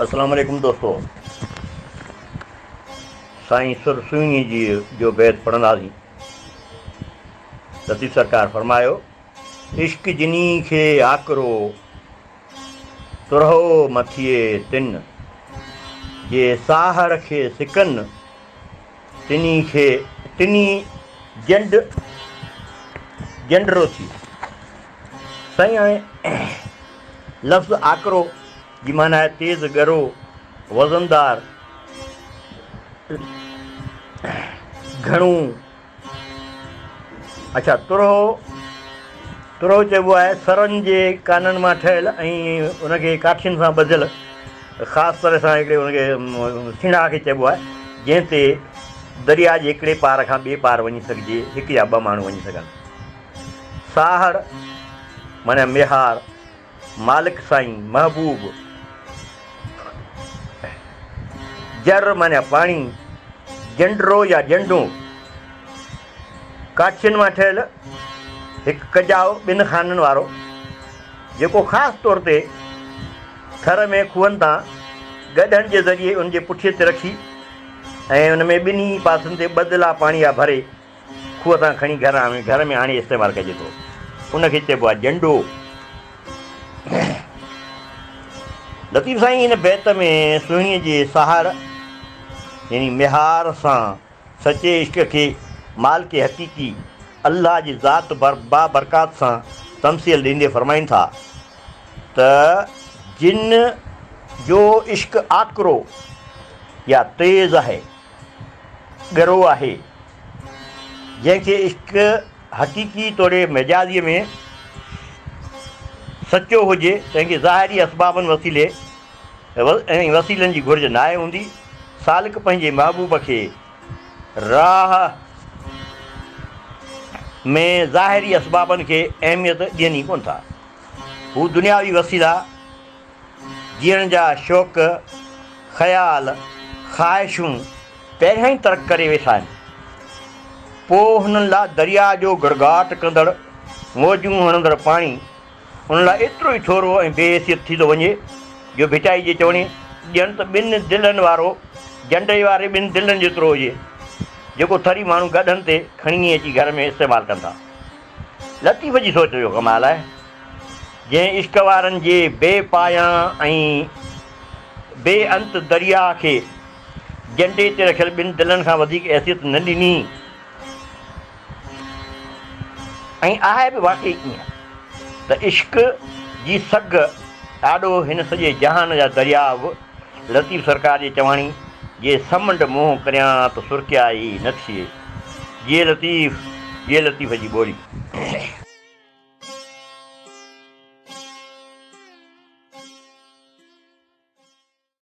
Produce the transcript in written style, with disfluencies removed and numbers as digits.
اسلام عليڪم دوستو سائين سر سهڻي جي جو بيت پڙهنداسين لطيف سرڪار فرمايو عشق جني کي آڪرو ترهو مٿئي تن جي ساهڙ کي سڪن تني کي تني جنڊ جنڊرو ٿئي سائين هاڻي لفظ آڪرو جي معنيٰ آهي تيز، ڳرو، وزندار، گهڻو. اڇا ترهو، ترهو چئبو آهي سرن جي ڪانن مان ٺهيل ۽ ان کي ڪاٺين سان ٻڌل خاص طرح سان هڪڙي ان کي سيڻاهه کي چئبو آهي جنهن تي درياء جي هڪڙي پار کان ٻئي پار وڃي سگهجي، هڪ يا ٻه ماڻهو وڃي سگهن. ساهڙ معنيٰ ميهار، مالڪ سائين، محبوب. جر معنيٰ پاڻي، جنڊرو يا جنڊو، ڪاٺين مان ٺهيل هڪ ڪجائو ٻن خانن وارو، جيڪو خاص طور تي ٿر ۾ کوهن تان گڏهن جي ذريعي ان جي پٺيء تي رکي ۽ ان ۾ ٻنهي پاسن تي ٻه دلا پاڻي جا ڀري کوهه تان کڻي گهر آڻي گهر ۾ آڻي استعمال ڪجي ٿو ان کي چئبو آهي جنڊو. لطيف سائين هن بيت ۾ سهڻيء جي سهار يعني ميهار سان سچي عشق کي مالڪ حقيقي الله جي ذات بابرڪات سان تمثيل ڏيندي فرمائين ٿا ته جن جو عشق آڪرو يا تيز آهي ڳرو آهي، جنهن کي عشق حقيقي توڙي مجازيء ۾ سچو هجي، تنهن کي ظاهري اسبابن وسيلي ۽ وسيلن جي گهرج ناهي هوندي. سالڪ پنهنجي محبوب کي راهه ۾ ظاهري اسبابن کي اهميت ڏين ئي ڪونه ٿا. هو دنياوي وسيلا جيئڻ جا شوق، خيال، خواهشون پهريان ئي ترڪ ڪري ويٺا آهن. پوء هنن لاء درياء جو گڙگاٽ ڪندڙ موجون هڻندڙ پاڻي انهن لاء ايترو ئي ٿورو ۽ بي حيثيت ٿي ٿو وڃي جو ڀٽائي جي چوڻي ڄڻ ته ٻن دلن وارو جنڊئي واري ٻن دلن جيترو هجي، جيڪو ٿري ماڻهو گڏهن تي کڻي اچي گهر ۾ استعمال ڪن ٿا. لطيف جي سوچ جو ڪمال آهي. جنهن عشق وارن جي بي پايان ۽ بي انت درياء کي جنڊي تي رکيل ٻن دلن کان وڌيڪ حيثيت نه ڏني ۽ آهي به واقعي ائين ته عشق جي سگهه آڏو هن سڄي جهان جا درياء به لطيف سرڪار جي چواڻي جي سمنڊ منهن ڪريان ته سرڪيائي نه ٿئي. جيئي لطيف، جيئي لطيف جي ٻولي.